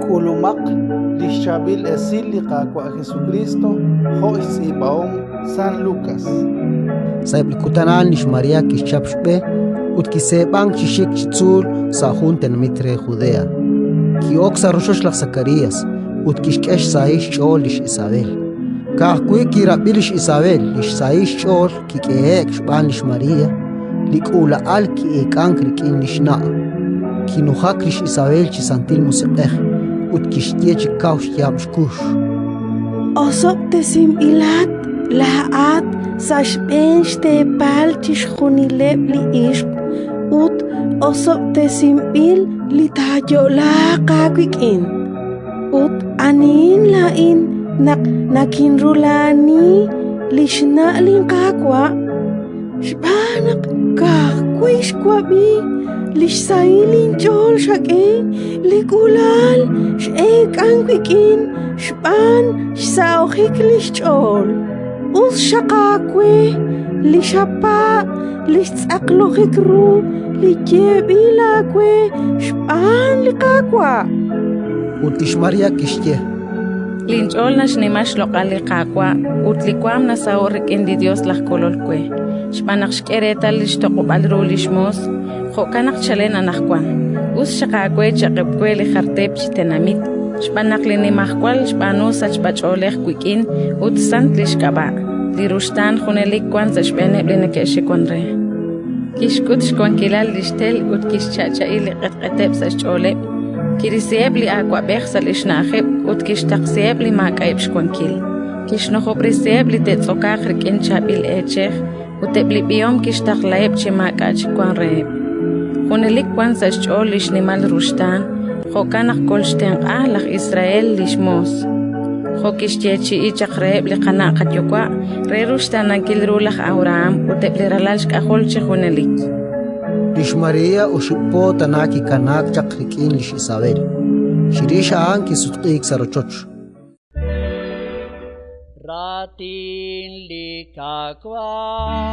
K'ulumaq li xChaab'il Esil li Qaawa' Jesukriist jo' xtz'iib'ahom San Lukas. Sa'eb' li kutan a'an lix María kixchap xb'e ut kiseeb'ank chi xik chi tzuul sa' jun tenamit re Judea. Ki'ok sa' rochoch laj Sakarías ut kixk'e xsahil xch'ool lix Isabel. Ka'ajwi' kirab'i lix Isabel li xsahil xch'ool kik'ehe'k xb'aan lix María, li k'uula'al ki'eek'ank rik'in li xna'. Kinujak lix Isabel chi Santil Musiq'ej ut kixye chi kaw xyaab' xkux: Osob'tesinb'ilat laa'at sa' xb'een xteepal chixjunileb' li ixq ut osob'tesinb'il li taayo'laaq aawik'in. Ut anihin laa'in naq nakinrula'ani li xna' linQaawa'? Xb'aan naq ka'ajwi' xwab'i li xsahil inch'ool xak'e, li k'uula'al x'eek'ank wik'in xb'aan xsahojik li xch'ool. Us xaq aawe li xapaab' li xtz'aqlojik ru li yeeb'il aawe xb'aan li Qaawa'. Ut lix María kixye: Linch'ool naxnima xloq'al li Qaawa' ut li waanm nasaho'k rik'in li Yos laj Kolol we, xb'aan naq xk'e reetal li xtoq'ob'al ru li xmoos. Jo'kan naq chalen anaqwan, us xaq aawe cha'qeb' we li jar teep chi tenamit, xb'aan naq li Nimajwal xb'aanu sachb'ach'oolej wik'in ut sant li xk'ab'a'. Li ruxtaan junelik wank sa' xb'eeneb' li neke'xiwank re. Kixk'ut xwankilal li xtel ut kixcha'cha'i li q'etq'eteb' sa' xch'ooleb'. Kirisiheb' li awab'ej sa' li xna'ajeb' ut kixtaqsiheb' li maak'a'eb' xwankil. Kixnujob'resiheb' li te'tz'okaaq rik'in chaab'il eechej ut eb' li b'ihom kixtaqlaheb' chi maak'a' chik wank reheb'. Junelik wank sa' xch'ool li xnimal ruxtaan, jo'kan naq kolxtenq'a laj Israel li xmoos, jo' kixyeechi'i chaq reheb' li qana' qayuwa' re ruxtaanankil ru laj Abrahán ut eb' li ralal xk'ajol chi junelik. Lix María oxib' po tana kikanaak chaq rik'in lix Isabel. Chirix a'an kisutq'iik sa' rochoch. Raatin li Qaawa'.